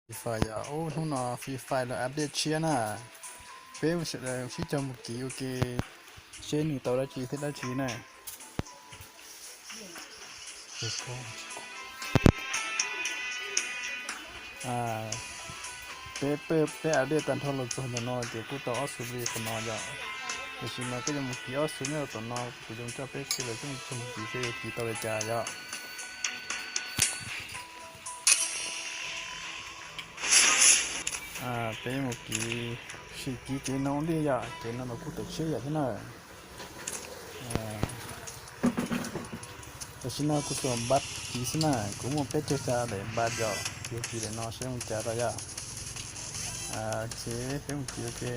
Free Fire yog, ub, hnub no Free Fire los update tshiab na. Peb sawv daws sib cog mus kiv ua ke seb nws tau dab tsi thiab dab tsi na. Peb, peb, peb update tag nrho los txog ntawm no ces kuj tau ob xuv li qhov no yom. Tam sim no peb yuav mus kiv ob xuv nyob rau tom no, kuv yuav coj peb sawv daws coj mus kiv seb yuav kiv tau li cas yom. Peb mus kiv, sim kiv kev no ua ntej yom, kev no mas kuj tawm tshiab yam thiab na. Tam sim no kuv tsuas npaj kiv xwb na, kuv muaj peb caug xya daim npaj yom, yuav kiv daim no seb mus cas rau yom. Ok, peb mus kiv ua ke.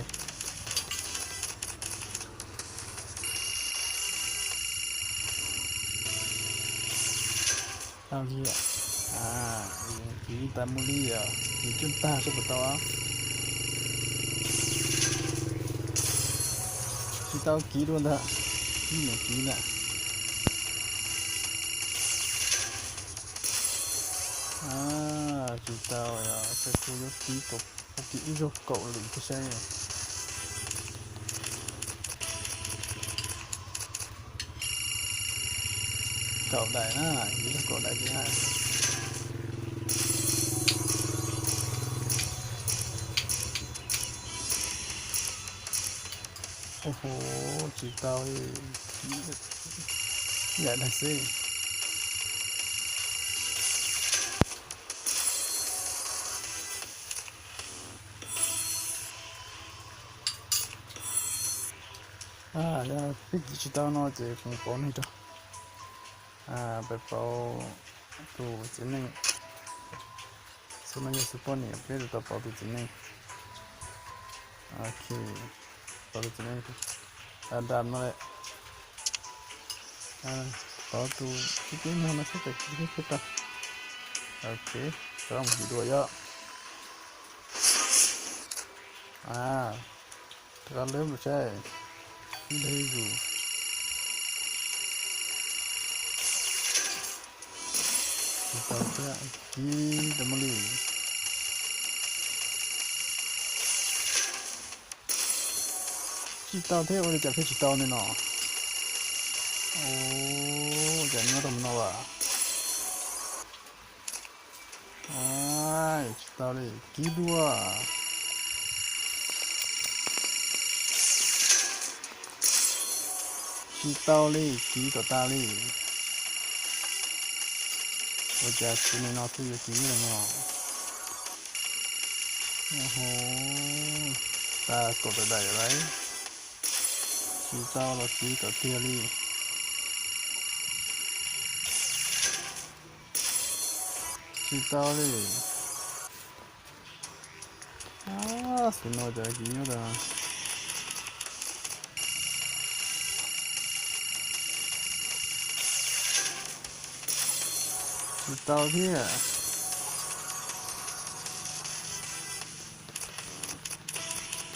Tau li, kiv tas mus li os, kiv coob tag seb puas tau. Tsis tau kiv dua ntag, ib niam kiv ntag. Tsis tau, kuv yuav kiv, kuv kiv ib zaug kaum lwm thiab saib. Kaum daim na, ib zaug kaum daim thiab. Ub, tsis tau li, ib daim xwb. Yog peb kiv tsis tau no ces kuv pauv neeg rau, peb pauv tus txiv neej. Xub no yog xub poj niam, peb tau pauv tus txiv neej. Ok, pauv tus txiv neej, dam no lawm. Pauv tus tib teb nyuag no xwb, tus tib teb tag. Ok, rov mus kiv dua yom. Rov qab lawb mus saib, ib daim zus. Tsis tau thiab, kiv tas mus li. Tsis tau thiab, ua li cas pheej tsis tau li no? Ua cas nyob rau mus no as? Tsis tau li, kiv dua. Tsis tau li, kiv kom tas li. Ua cas xwb, nim no xwb yuav kiv nyob ntawm no. Tag kaum tawm daim lawm. Tsis tau los kiv kom tiag li. Tsis tau li. Xwb no cas kiv nyob tas. Tsis tau thiab.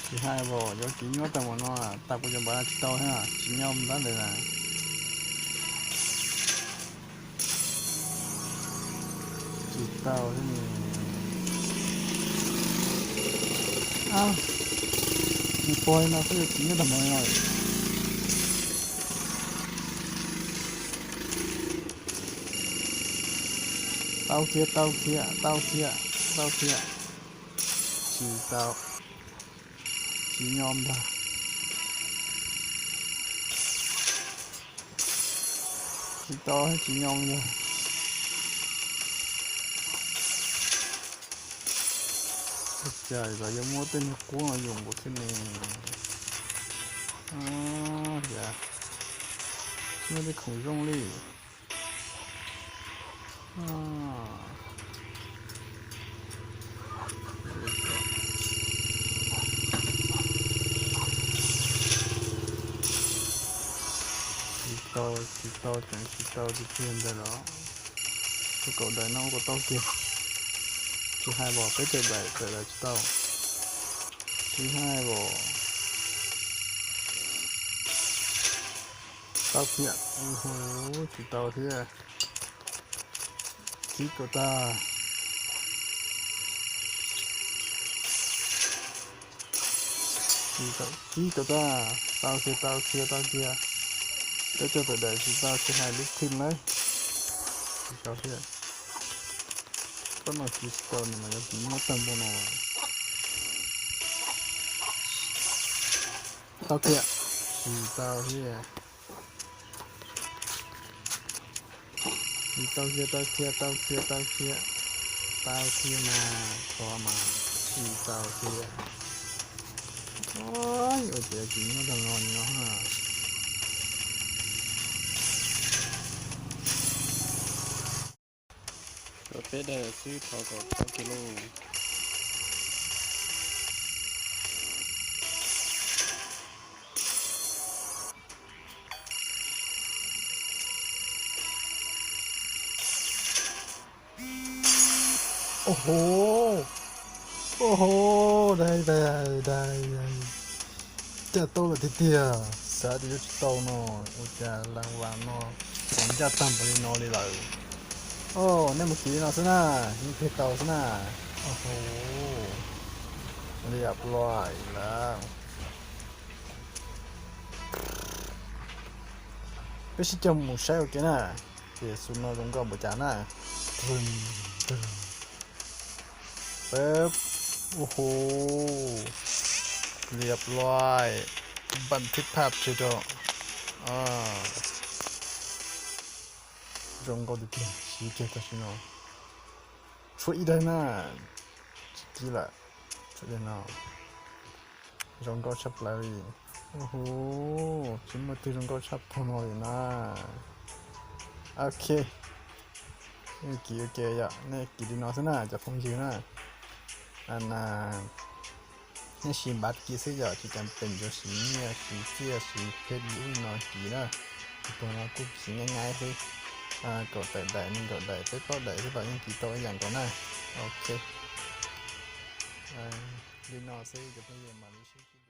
Tsis hais los yuav kiv nyob tag mus no, tas kuv cov npav no tsis tau thiab, tsis nyob ntab ntawd na. Tsis tau thiab. Tsis pog li no xwb yuav kiv nyob tag mus no. Tau kiag, tau kiag, tau kiag, tau kiag. Tsis tau. Tsis nyob ntag. Tsis tau, tsis nyob ntag. Ua cas yuav muab tej niag qub no yuam nkaus thiab ne? Muaj tej khoom zoo li. Tsis tau, tsis tau, tseem tsis tau tiag tiag ntawd los. Tus kaum daim no ua kom tau kiag. Tsis hais los peb caug daim, caum daim tsis tau. Tsis hais los. Tau kiag, tsis tau thiab. Kiv kom tag. Tsis tau, tsis tau tag. Tau kiag, tau kiag, tau kiag. Peb cog tawm daim tsis tau tsis hais lub thwj lawm. Tsis tau thiab. Koj no tsis tau no mas yuav tsis muab tag npaum no. Tau kiag. Tsis tau thiab. Tsis tau kiag, tau kiag, tau kiag, tau kiag. Tau kiag mas, thov mas. Tsis tau kiag. Ua cas tsis muab tag no no ha. Peb daim xwb thov kom tau kiag lauj. Au hov, au hov, dai dai dai, ncaj tau lawm tiag tiag. Xav tias yuav tsis tau no, ua cas las vas no tseem ncaj tag npaum li no li lawm. Au, nej mus kiv li no xwb na, yeej tig tau xwb na. Au hov, liam plob lawm. Peb sib cog mus saib ua ke na, ces xus no zoo nkauj npaum cas na. Peb, au hov, liam plob, npaj thib phaj tsis rau. Zoo nkauj tiag tiag, siv kiag tam sim no. Tshuav ib daim na, tsis kiv lawm, tshuav daim no. Zoo nkauj tshaj plaws li. Au hov, tsis muaj twg zoo nkauj tshaj tag no li na. Ok, nej kiv ua ke yom, nej kiv li no xwb na cov phooj ywg na. Nej siv npav kiv xwb yom, tsis cas pem yuav siv nyiaj siv txiaj siv phem li ub li no kiv na. Tus no kuj kiv nyaib nyaib xwb, kaum tawm daim nees nkaum daim peb plaub daim xwb los yeej kiv tau ib yam nkaus na. Ok, li no xwb cov phooj ywg mam li sib ntsib.